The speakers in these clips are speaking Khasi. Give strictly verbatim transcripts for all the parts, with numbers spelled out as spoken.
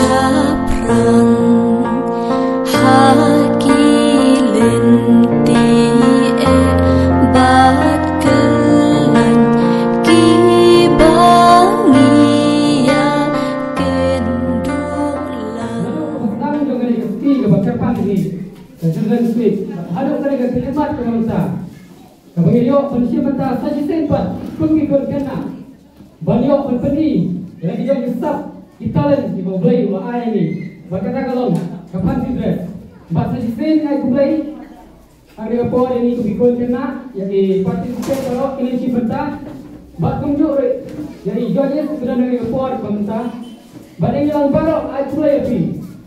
Pran ha ki lynti eh bad kyllaiñ kiba ngi ïakynduh lang. Naduh kaba sdang jong kane ka sngi kaba kyrpang ïa ngi, ka Children's Week, haduh kane ka khyllipmat kaba mynta, kaba ngi ïoh ban shim bynta sa shisien pat kum ki khun khynnah ban ïoh ban pyni ïa la ki jong ki sap ki talent kiba U Blei u la ai ïa ngi. Bad kata ka long ka fancy dress. Bad sa shisien ngi ai khublei ha kane ka por ïa ngi kum ki khun khynnah, ïa ki participant baroh kiba la shim bynta. Bad kumjuh ruh ïa ki judges kiba don ha kane ka por kaba mynta. Bad ïa ngi lang baroh ai khublei ïa phi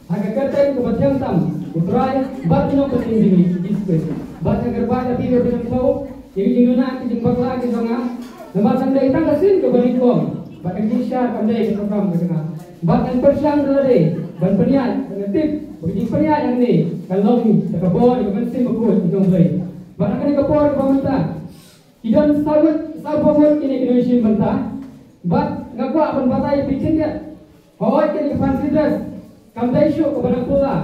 ha ka kyrteng kaba thiang tam U Trai bad U Nongpynim jong ngi Jisu Khrist. Bad nga kyrpad ïa phi ba phin ïoh ïa ki jingduna ki jingbakla ki jong nga. Namar kam dei tang ka sien kaba nyngkong bad ka jingshai kam dei ka kam ka jong nga. Bad ngan pyrshang da lade ban pynïaid, ban tip ba ka jingpynïaid hangne kan long da ka bor ïa ka Mynsiem Bakhuid ka jong U Blei. Bad ha kane ka por kaba mynta ki don saw ngut, saw phew ngut kine ki nongshim bynta. Bad nga kwah ban batai ïa phi khyndiat. Hooid, kane ka fancy dress kam dei shuh kaba dang pula.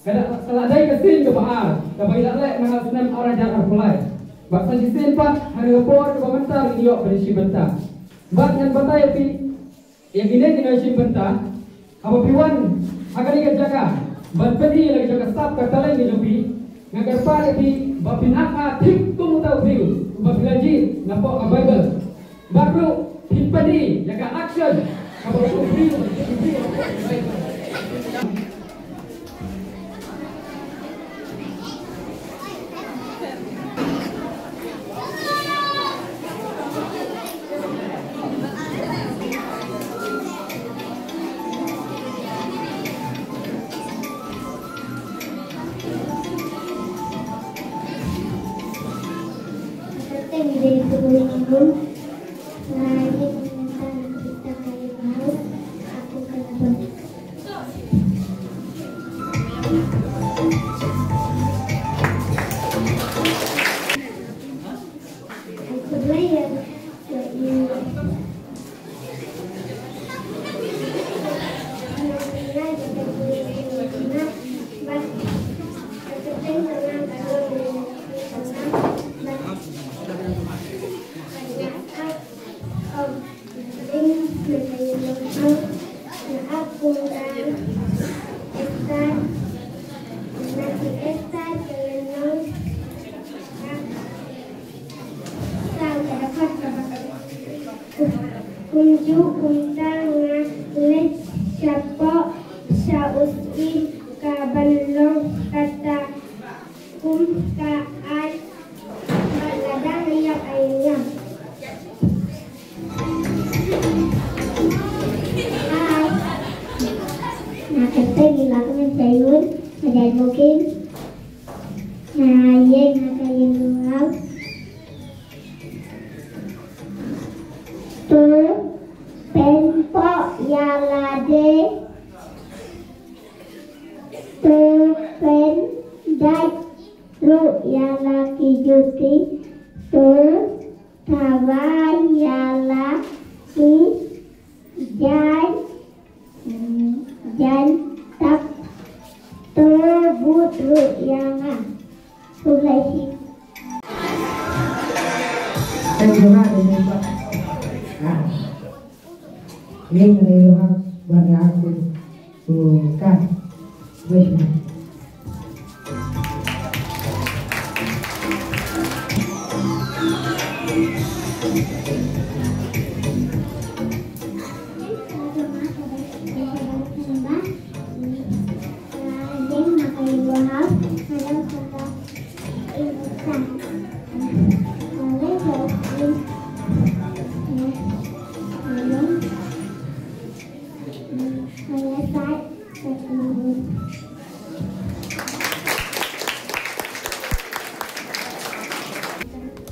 Ka dei, ka la dei ka sien kaba ar kaba ngi la leh man la snem ar hajar arphew lai. Bad sa shisien pat ha kane ka por kaba mynta ngi ïoh ban shim bynta. Bad ngan batai ïa phi ïa kine ki nongshim bynta. Haba phi wan ha kane ka jaka ban pyni ïa la ka jong ka sap ka talent ka jong phi, nga kyrpad ïa phi ba phin akha thik kum uta u briew uba phi la jied napoh ka Baibl. Bad ruh phin pyni ïa ka action kaba u briew u briew. Kumjuh kumta nga leit shapoh sha u syiem kaban long kata kum ka ai. Bad lada nga ïap, ai ïap. Hi. Nga kyrteng Ila Kmen Sayun, nga dei Mokin. Nga ïeng ha ka Yellow House. To pynpoh ïa lade. To pyndait ruh ïa la ki juti. To tharai ïa la ki jaiñ, jaiñ tap. To bud ruh ïa nga. Khublei shibun. Thank you, Hak. Thank you, Hak. Thank you, Hak. Thank you, Hak. Bukan. Wes, nah.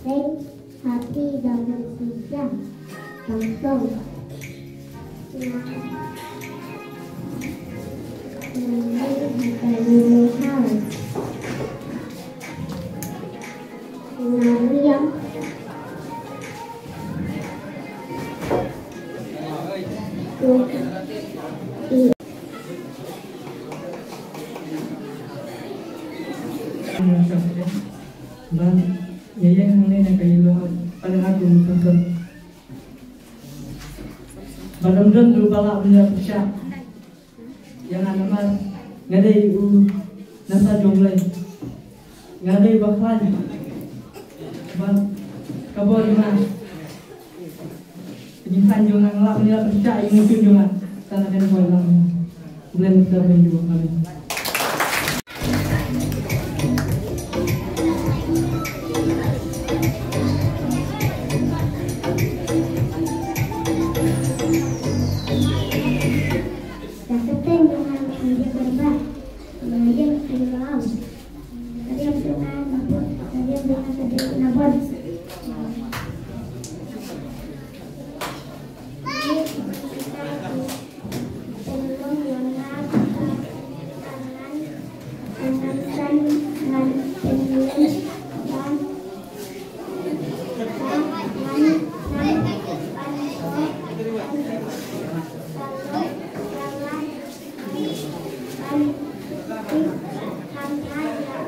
Thank you, Happy Download System. Langsung. Ban ïeng hangne na ka ïing lum, ban ha kum kum. Ban ym don ruh ba lah ban ïa pyrshah ïa nga namar nga dei u nasa jong Blei. Nga dei ba khlaiñ. Bad ka bor jong nga, ka jingkhlaiñ jong nga, nga lah ban ïa pyrshah ïa ka mission jong nga. Tang na ka bor jong nga. Khublei mynta ban ïa.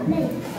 Amen.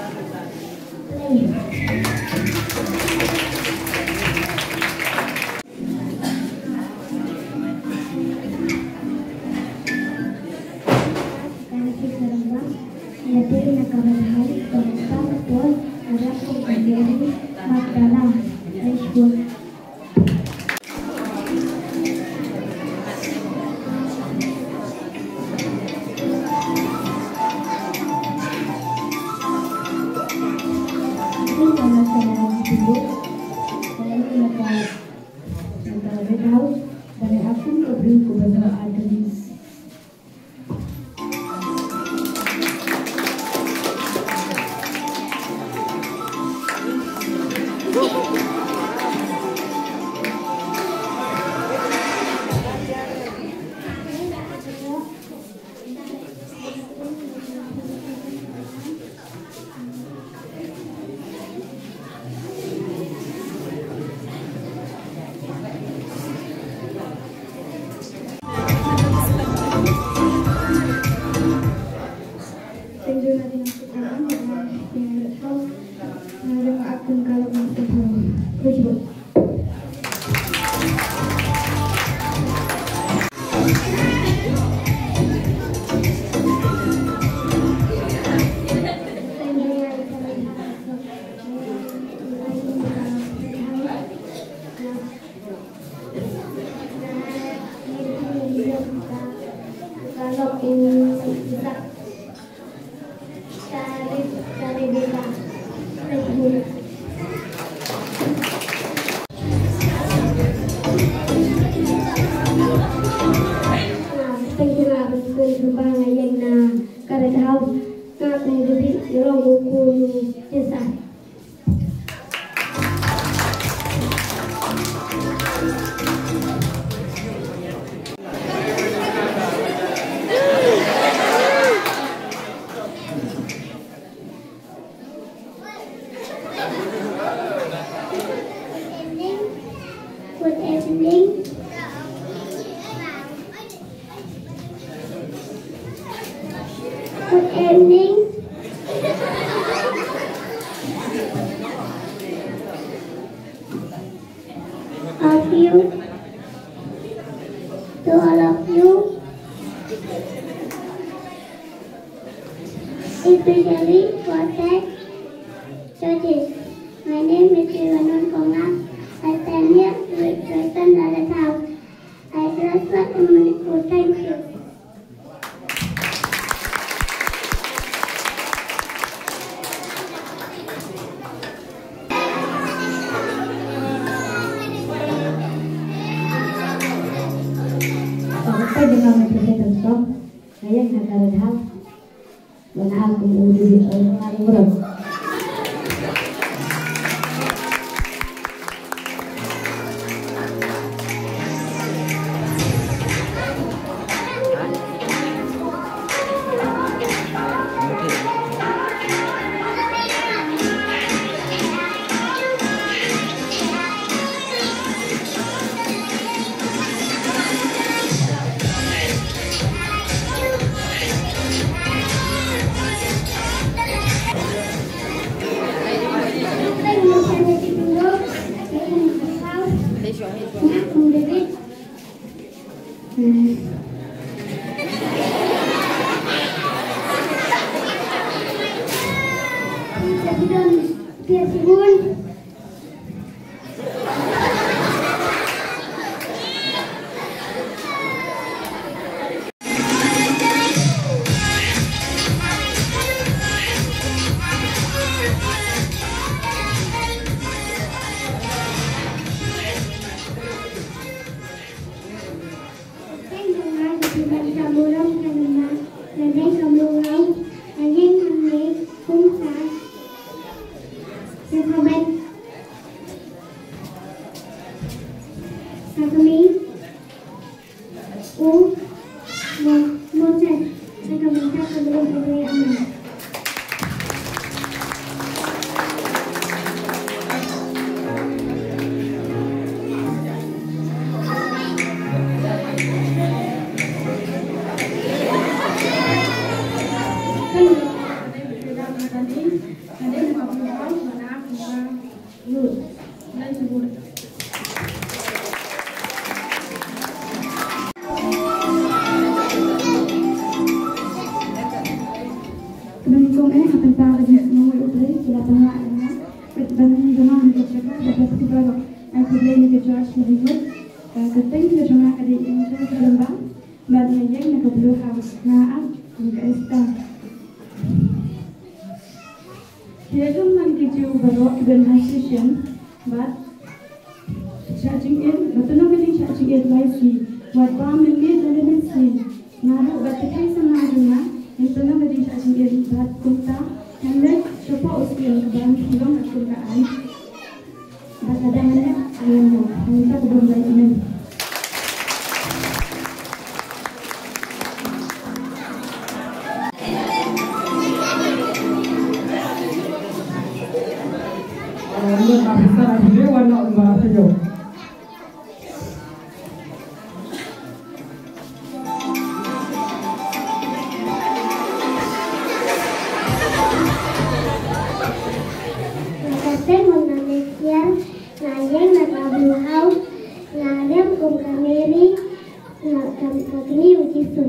Thank you, Robinson, kembang ayeng na Current House. Nga kong dudi rong uku ni jesa. Good evening. Good evening. Of you, to all of you, especially for the judges. My name is Ivanon Konga. I stand here to represent the House. I graduate in Manipur. Thank you. Bun. Khublei shibun eh, ha ka bynta ka jingsngew U Blei, ki la pynlah ïa nga ban ïoh ïa ka jaka ba ka festival. Ai khublei ïa ka George Hollywood. Ka kyrteng ka jong nga ka dei Angel Khatlumba. Bad nga ïeng na ka Blue House, nga ap kum ka Esther. Phi ïa don lang ki jingbaroh ki ban ha shisien bad shah jingit, bad to nang ka jingshah jingit lai shi. Wat ba mynmiet lane mynsngi, nga ruh bad ki thei samla jong nga ngin to nang ka jingshah jingit bad kumta ngan leit shapoh u syiem kaba ngi long kum ka aiñ. Bad lada ngan leh, ngan leh, ngan leh ka bym leh, amen. Nga kyrteng Mona Mesiar, nga ïeng na ka Blue House, nga rem kum ka Mary, nga kam ka kñi u Jisu.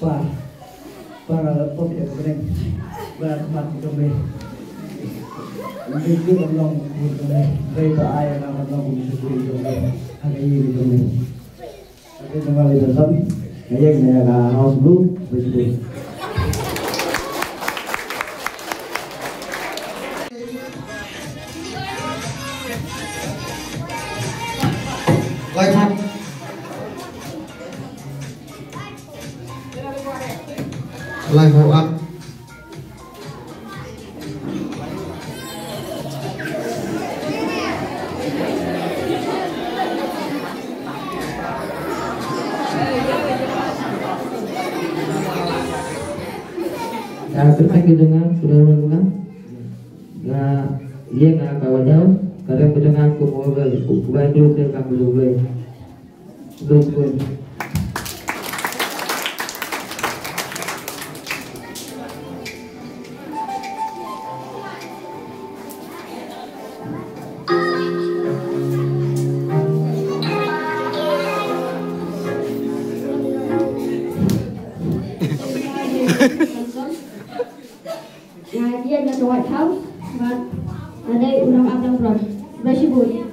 Para, para pop ïa ka bneng. Para khmat jong me. Ym dei ban long kum jong me. Dei ba ai nga ban long kum jong me. Ha ka ïing jong me. Ka dei jong nga Lei Johnson. Nga ïeng na ka House Blue. Ba shu dei. Lai phat. Lai phat. Ka kyrteng ka jong nga Sudairwan Muna. Nga ïeng na ka Wajau, ka rem ka jong nga kum u Wajau, u Wajau ka Wajau. Good, good. Nga ïa na ka White House bad nga dei u nongap dang brot. Ba shibun.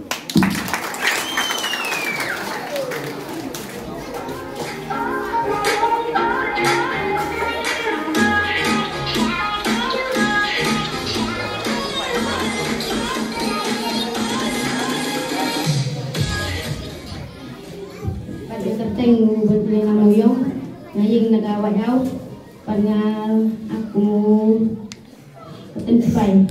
Bad ïa kyrteng bad ïa nga Mawiong, nga ïeng na ka White House. Bad nga ap kum u kapten sipai.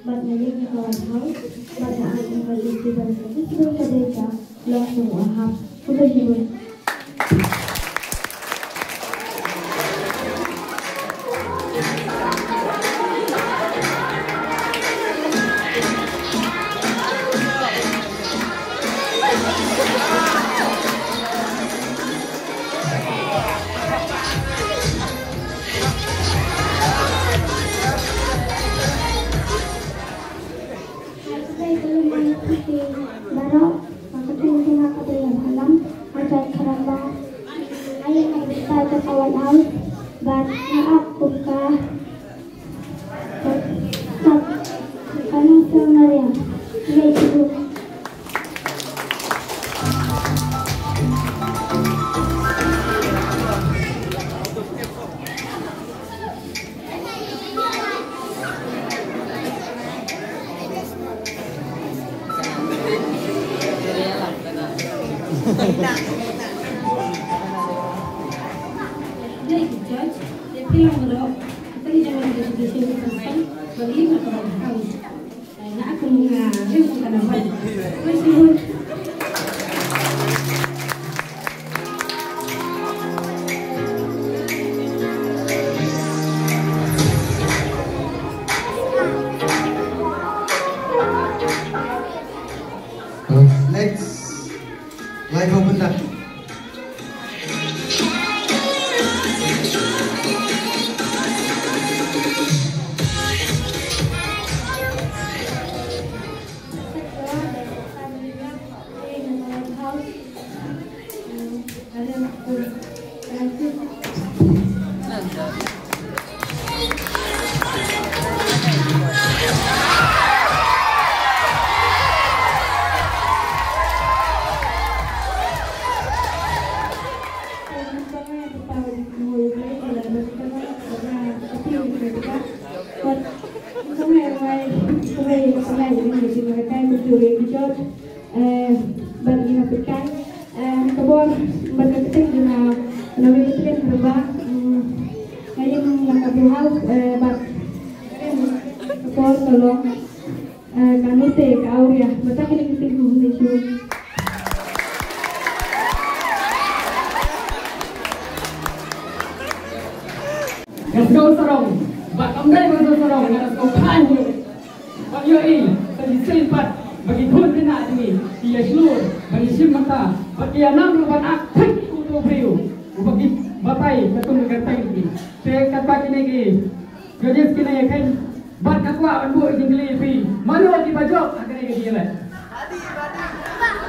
Bad nga ïeng na ka White House, bad nga ai ïa ka list ba ka list ba ka dei ka long sha u Ahab. Khublei shibun. Baroh, marketing sina ka dei ïa balang, marjan karamba. Ai, ai, kita ke kawan au. Bad, maaf, buka. Sat, kami sebenarnya. Iya, itu. Next, live open da. Eh, bad ïa ka bor, bad ka kyrteng jong nga, nga Nawi Catherine Harbah, mm, nga ïeng na ka Blue House, eh, bad ka bor ka long, eh, ka Nute, ka Auria, bad ta kine ki kyrteng jong nga. Nga sngew sarong, bad kam dei ba nga sngew sarong, nga sngew khlaiñ ruh. Bad ïohi, sa shisien pat, ba ki khun khynnah jong ngi, ki ïa shlur, ba ki shim bynta, bad ki ïa nang ruh ban ak thik ïa uto u briew, uba ki batai katkum ka kyrteng jong ki. Te katba kine ki judges kine ïa kheiñ, bad nga kwah ban buh jingkylli ïa phi, mano kiba jop ha kane ka jingïaleh?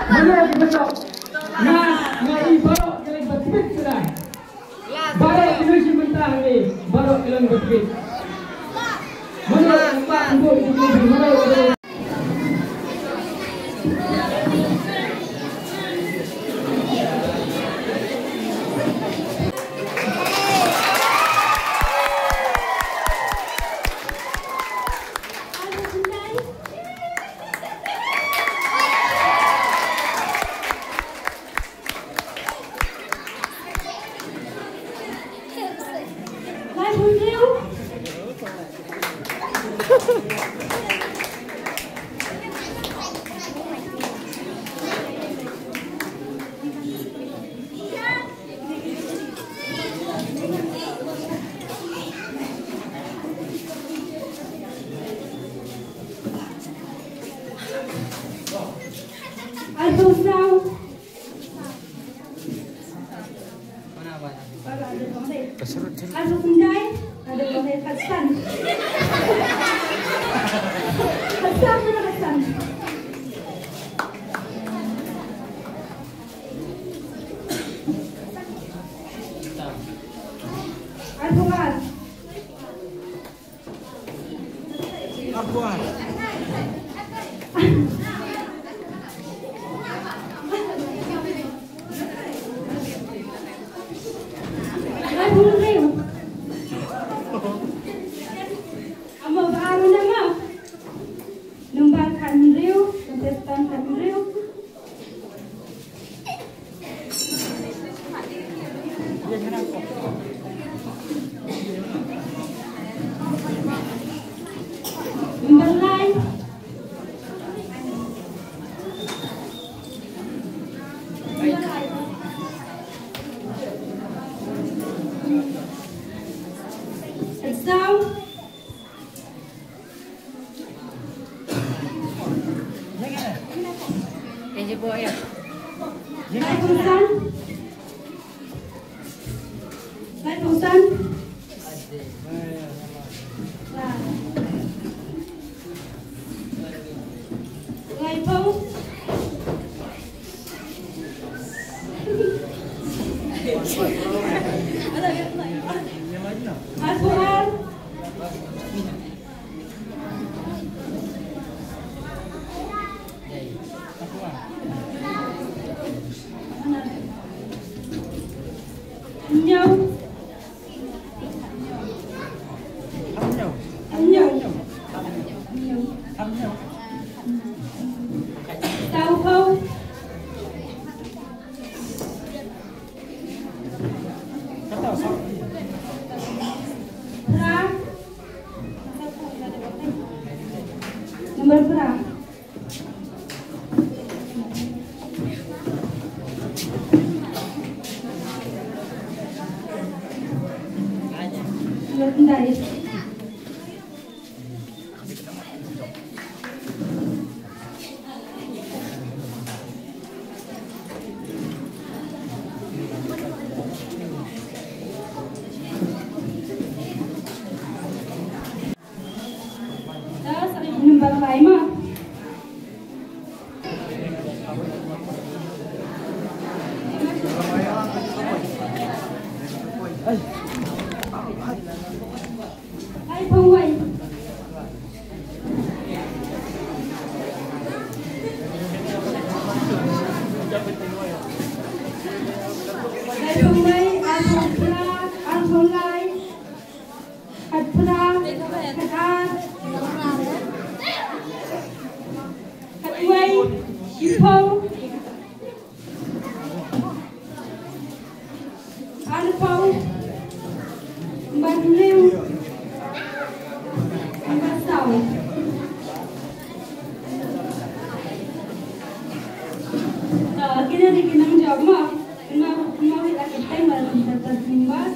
Mano kiba jop? Nga, nga i baroh ki leng ba tbit shuh da. Baroh ki leng shim bynta hangne, baroh ki leng ba tbit. Mano ba buh jingkylli, mano ba Arphew saw. Arphew khyndai. Arphew khyndai. Khatsan. Khatsan, khatsan. Arphew ar. Number khathynriew, contestant khathynriew. Number lai. Khatsaw. Laiphew san. Laiphew san. Laiphew. Arphew ar. Hynñiew. Hynñiew. Sawphew. Phra. Number phra. Number khyndai. Number lai ma. Laiphew wei. Laiphew wei, arphew phra, arphew lai, khatphra, khatar, khatwei, shiphew. Arphew. Bad hynriew. Bad saw. Ah, kine dei ki nongjop mo. Kynmaw, kynmaw hi la ki timer, ki timer.